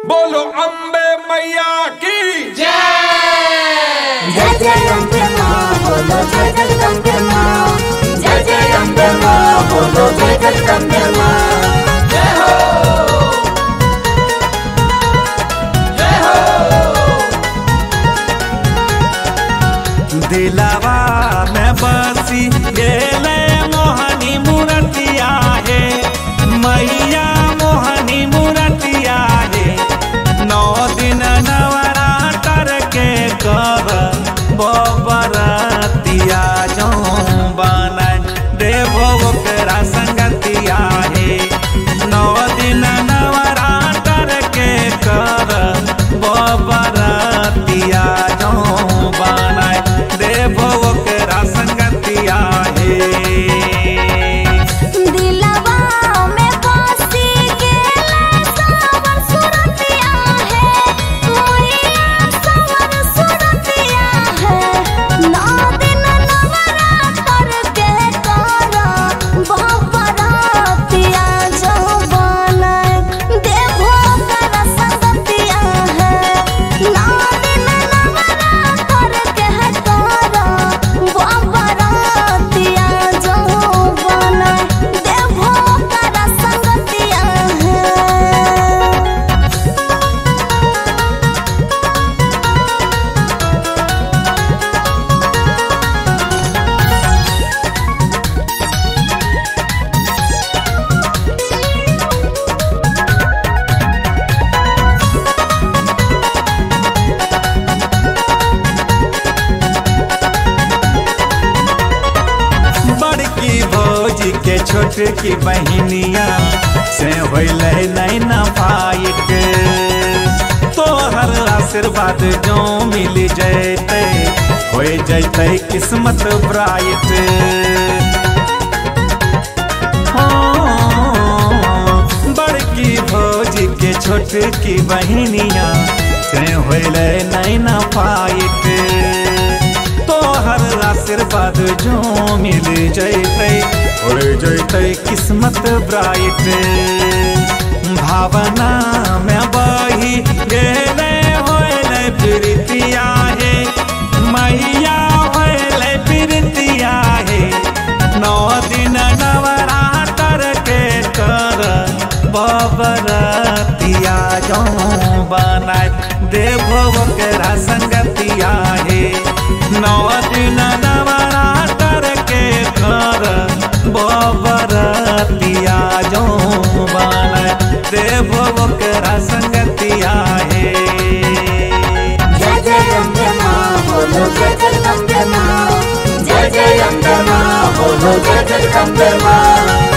बोलो अम्बे मैया की जय। जय जय अम्बे माँ बोलो जय जगदम्बे माँ, जय जय अम्बे माँ बोलो जय जगदम्बे माँ। जय हो जय हो। दिलावा में बसी गेले मोहनी मूर्तिया है, मैया मोहनी मूर्तिया है। 9 दिन नवरात्र के कर बबरतिया जो बना देवो ओकरा संगतिया है। 9 दिन नवरात्र के कर बबरतिया जो बना देवो ओकरा संगतिया है। के छोटकी बहिनिया से होइले नैना फाइट, तोहर आशीर्वाद जो मिल जैते हो जैते किस्मत ब्राइट। बड़की भौजी के छोटकी बहिनिया से होइले नैना फाइट, तोहर आशीर्वाद जो मिल जैते हो जैते किस्मत ब्राइट। भावना में बही गेले होइले प्रीतिया है, मैया होइले प्रीतिया है। 9 दिन नवरात्र के कर बबरतिया जो बना देवो ओकरा संगतिया है। 9 दिन नवरात्र के कर बबरतिया जो बना देवो ओकरा संगतिया है। जय जय अम्बे माँ बोलो जय जगदम्बे माँ, जय जय अम्बे माँ बोलो जय जगदम्बे माँ।